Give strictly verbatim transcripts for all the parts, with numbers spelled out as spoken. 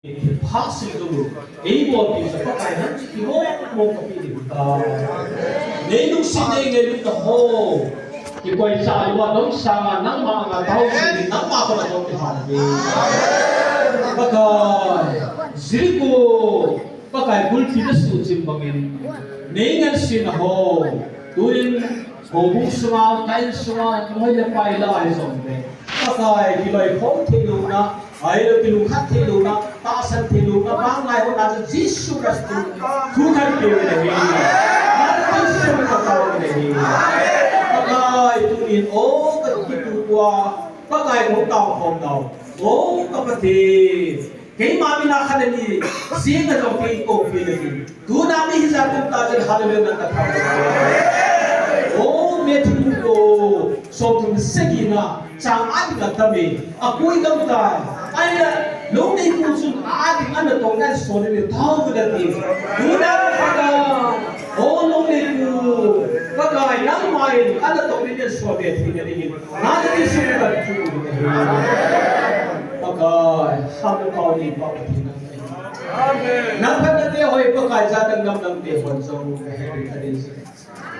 Phasih jong, eibolpi jong Pakai nang chu kihoupi ding ta. Nei lungset nei ngailut ho, kikoi chai uva dong sanga nangma anga taosen, nangma kona jong kihal ding. Pakai, Jericho, Pakai gulpi nasuhchim bangin, nei ngansena ho, tuin houbung sunga, ka insunga, kihoi le pai lai jongle, Pakai kiloikhom theilouna, ahilou kilungkhat theilouna, tahsan theilouna, vang ngai hon a chu Jesu Christa thu khat peh in ahi. Nang Jesu Christa thu khat peh in ahi. Pakai tunin o ka kitup uva, Pakai kong taokhom nau. O ka Pathen. Keima mina khat le ni, jing a jong kei koupi le ni. Tuna mi hijat kum ta jin hallelujah nang ka thangvah. O Matthew bung ko, somthum le sagi na, chang a ding a tam e, akoi gam tai. Ahile, Lungneipu chun a ding ana tong nai so le ni, thao le ni. Tuna Pakai, o Lungneipu, Pakai nangma in ana tong le ni so le ni ni. Nang Jesu Christa chu. Pakai, hamna pau neipa Pathen nang ahi. Amen. Nang phatna te hoi Pakai, jadang damdang te hon jong kahe ri kha ding.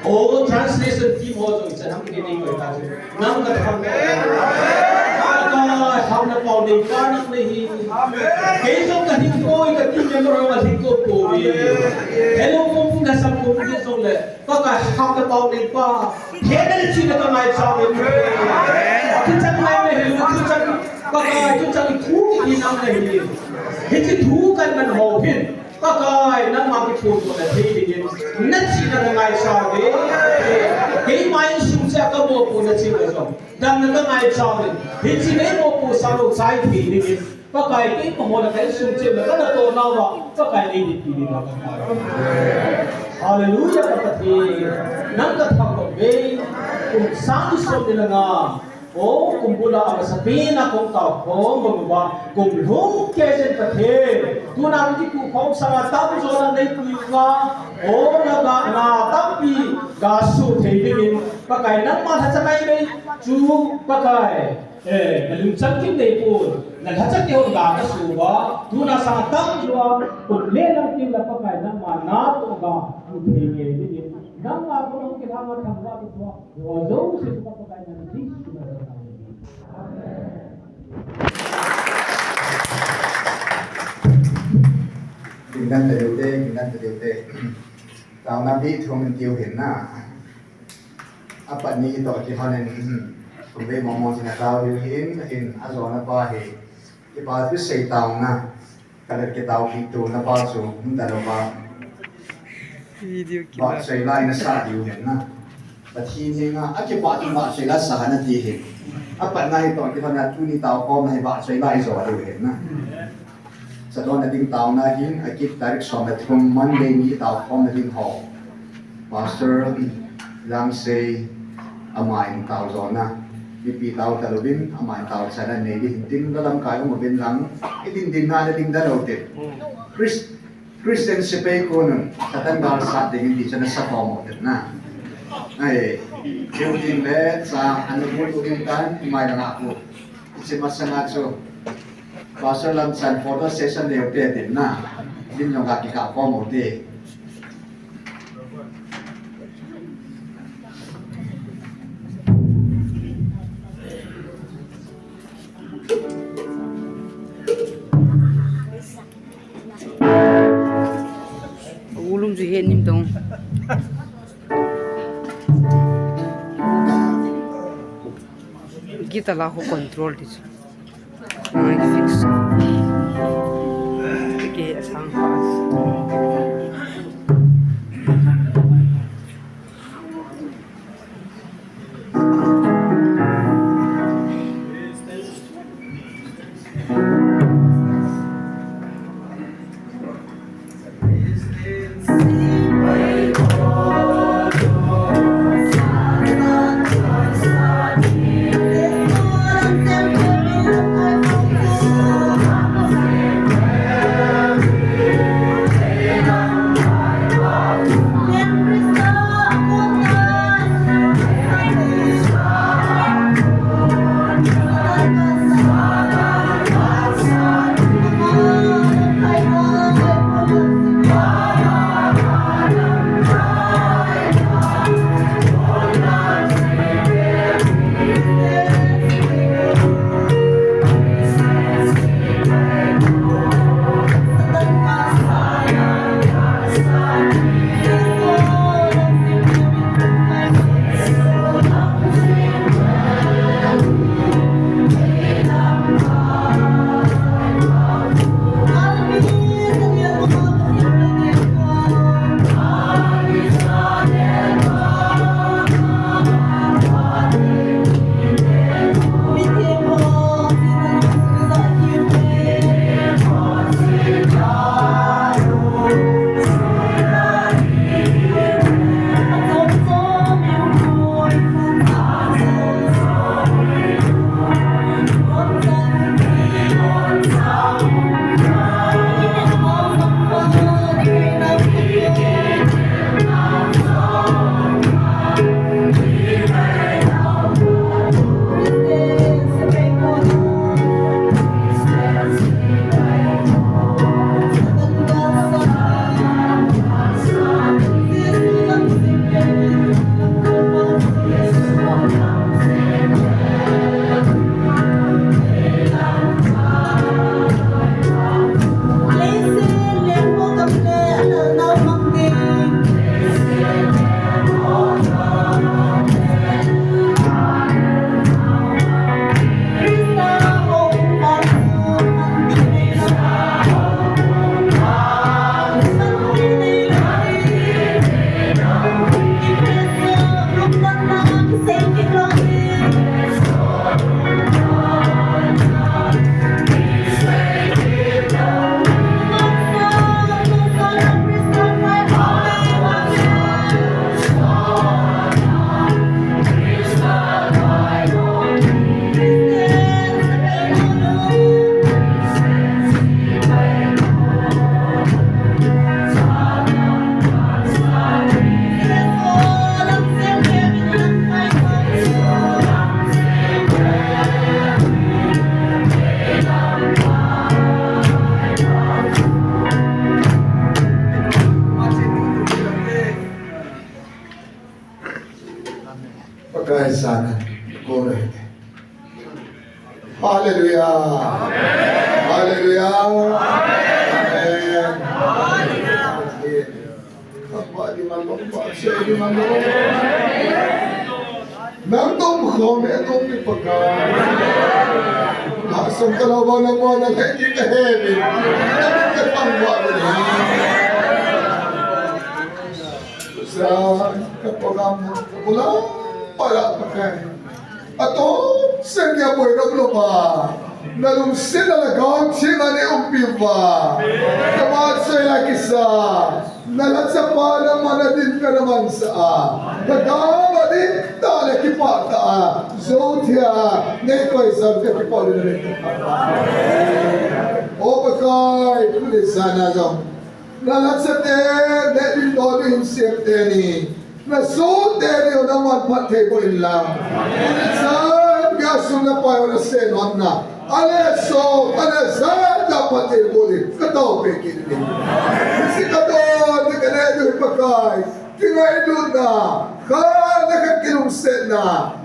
O translation team ho jong ichan ham kiti nei koi ta chu. Nang ka thangvah. Pakai, hamna pau neipa nang ahi. Amen. Kei jong ka hing poi, ka team member ho jong ka hing poi. Hello, pum pum ka sam pum pum jong le. Pakai, hamna pau neipa, hena le chihna ka ngaicha uve. Thuchang ngai me hi, thuchang, Pakai, thuchang thu kiti nang ahi. Hiche thu kaman ho hin, Pakai, nangma kiphondohna thei dingin, na chihna ka ngaicha uve. Keima insung cheh a ka mopohna cheh uva jong, damna ka ngaicha uve. Hiche nei mopohsah lou chai thei dingin, Pakai, keiho le ka insung cheh uva ka natoh nauva, Pakai nei dinpi ding ka ngai. Hallelujah, ka Pathen. Nang ka thangvah uve. Kum sang som ni le nga. O, kum bula amasapen a kong taokhom bang uva, kum lhung kei jeng Pathen. Tuna kitup khom sanga tamjo nang nei pui uva. O, na ga, na tampi ga suh thei dingin, Pakai nangma lhacha ngai nei chu, Pakai. Eh, na lungchang kim nei pon, na lhacha kihon ga ka suh uva, tuna sang tamjo a, kum le lang kim la Pakai nangma natoh ga, mu thei ngei dingin, nangma kona hung kilhang a thangvah kithua, hua jouse chu ka Pakai nang ding chu na Amen. Dingdan ta deu te, dingdan ta deu te. Taona bih thum in tiu hin na. Apat ni toh kihon in, hmm, kum vei mong mong chun atao diu hin, hin ajona pa hi, kipa thu sei taona, ka let kitaopi tona pa chu, hung ta lou pa. Video kila. Vahchoi la in asah diu hin na. Pathen henga, akipa thu vahchoi la sah in ati hin. Apat na hi toh kihon a tuni taokhomna hi vahchoi la ijo diu hin na. Chadonna ding taona hin, akit tarik som le thum Monday ni taokhomna ding ho. Pastor Langsei ama in taojona. Mipi tao talouvin, ama in taochanna nei ding hin tin, la lamkai um uvin lang, i din din na le ding da lou te. Chris-, Christian sepai kon un, Satan gal sat ding in ti chana sa khom u te na. Ai, tiu ding le, sa anu bul u ding tan, mai lang a ku. Hiche masanga chu Pastor Lamchan photo session neiu te tin na, din jong kakikah khom u te. Ulum ju he nim tong. Guitar la ho control ti chu. Nang fix. Ke sang pa. Nang tong khom e tong ni Pakai. Lhahsam talou va nangma nalhai ding kahe uve. Nang kathangvah uve. Sa ka program ka bula para Pakai. Atonsea boina umlou va. Nalungsetna le lhagao theng a neiumpi uva. Nangma choi la kisa. Nalhachapa nangma nadin kana mansah a. Lhagao a dihtah le kipah tah a. Jou thei a. Neikoi sam ka kipah le nei. O Pakai, tuni sana jong. Nalhachate, nadin doh ding hin sem teni. Nasoh teni o nangman phatthei boh inlang. Ichan gasung napai o nasei notna. Ale so, ale sa ta phatthei boh ding. Katao pe kit ni. Si katao ni kane du Pakai. Kingailutna. Kha na kakilungsetna.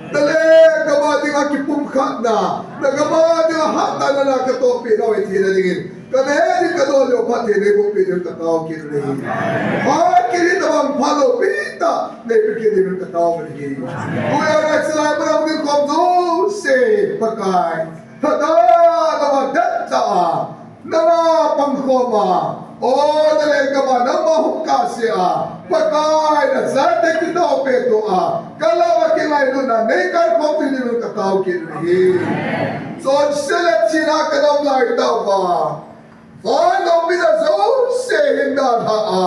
Nale kama dinga kipumkhatna. Nakama dinga hatna na katoh pe nau e thina dingin. Ka neh ding ka don lou phat thei nei boh peh ding ka tao kit uve. Phat kit hi tabang phalou pi tah nei pe kit ding ka tao uve. Tuin a ngai chalai manam ding kom jouse Pakai. Thada nama dat ta a. Nama pang khom a. O na leng kama nama hung kah se a. Pakai na jate kitao pe to a. Ka lama kingailutna nei kah khom ding ka tao kit uve. Chonse le thina ka dam lai tauva. Van a um mi jouse hin dalha a.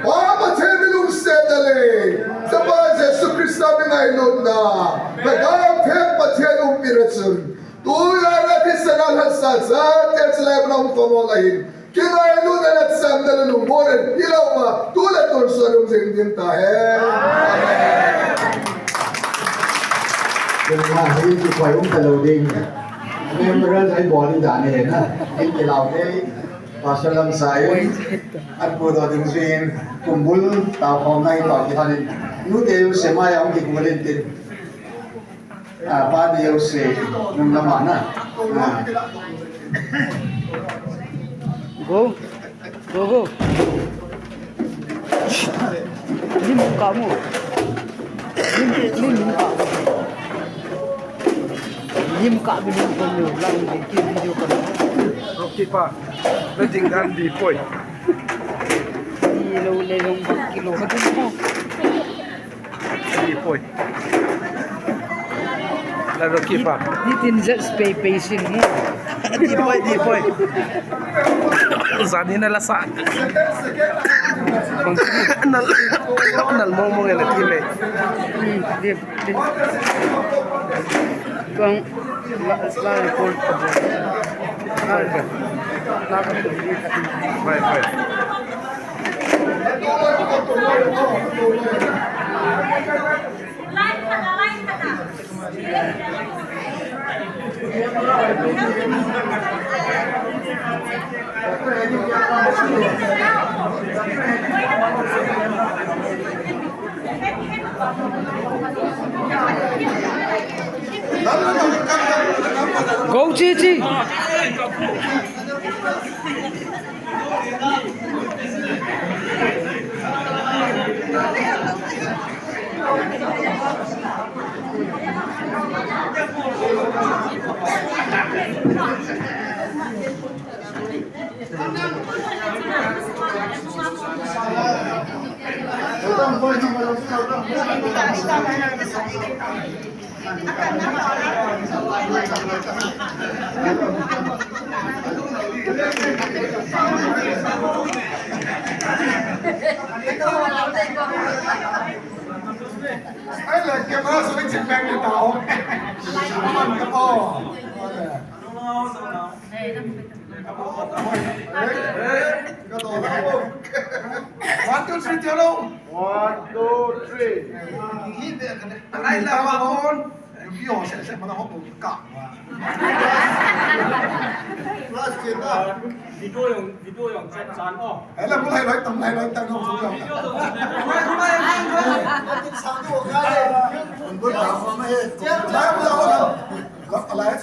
Pa Pathen mi lungsetna le Chapa Jesu Christa mi ngailutna. Lhagao Theng Pathen umpi ra chun. Tuin a na thisana lhasa chate chalai manam khom a hin. Kingailutna le chamna le lungmonna hilou ma. Tu le tun sua lung jing ding tahen. Amen. Kei ma hi kikhoi um talou ding. Memorial hi bol ding dan ahi na. Kei kilau kei. Pastor Lamsai. Atpu doh ding jin. Kumbul tao khom nai tao kihanin. Nute u semai a hung kikul in tin. Ah, pa ni u se. Nung lama na. Ah. Go. Go, go. Lim ka mo. Lim, lim, lim ka. Lim ka, lim ka mo. Lang, lim ki video ka. Rocky pa. Na jing dan di poi. Di lo le long bak kilo. Di poi. La Rocky pa. Di tin jet spay pay sin mo. Di poi, di poi. Jani na lasa. Nal, nal mong mong ele ti le. Hmm, di, di. Kong la, la report. Bye, bye. Go, Chichi! Ai, la camera switch back ni tao. Oh. One, two, three, hello. One, two, three. Ai, la, wa, on. Video, se, se, mana hop, ka. Last kid, ah. Video jong, video jong chan chan o. Ai la, mulai lai tam, lai lai tam, no, video jong. Ai, ai, ai. Ai, ai, ai. Ai, ai, ai. Lai, lai, lai. Lai, lai,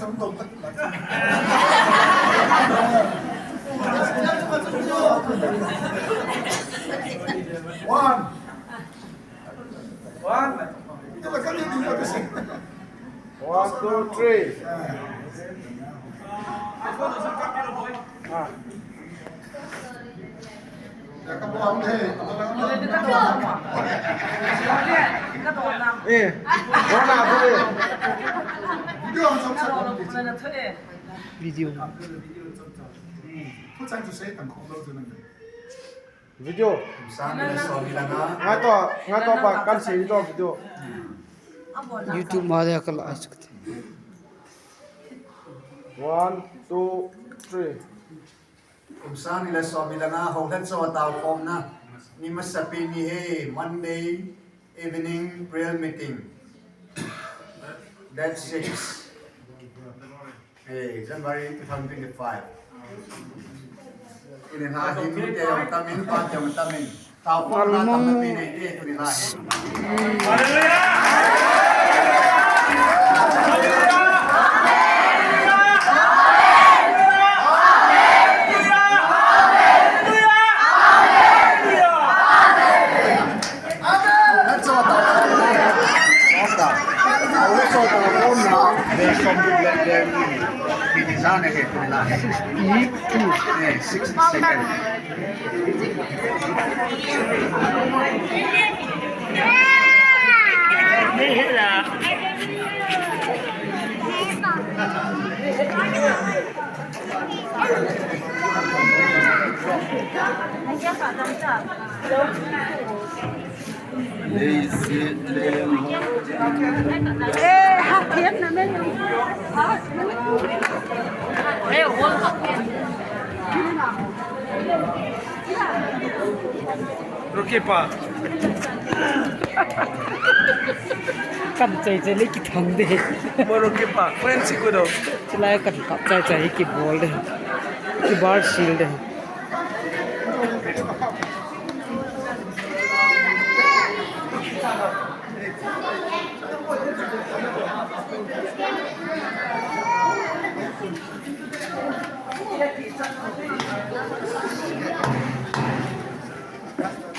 lai. One. Two, three. Ah. Eh, wala ko eh. Video. Video. Ngai to, ngai to pa, kan sei to video. YouTube ma de ka la asuk. One, two, three. Kum sang ni le som ni le nga, Houlhat Cho taokhomna ni masapen ni hi, Monday evening prayer meeting. That's six. Hey, January two thousand twenty-five. Tuni lha hin, nute jong tamin, pa jong tamin. Taokhomna tampi nei te, tuni lha hin. Sixty second. Rocky pa. Kan chai chai le kithang de. Mo Rocky pa, friend si ko do. Chulai kan kap chai chai kibol de. Kibar sil de.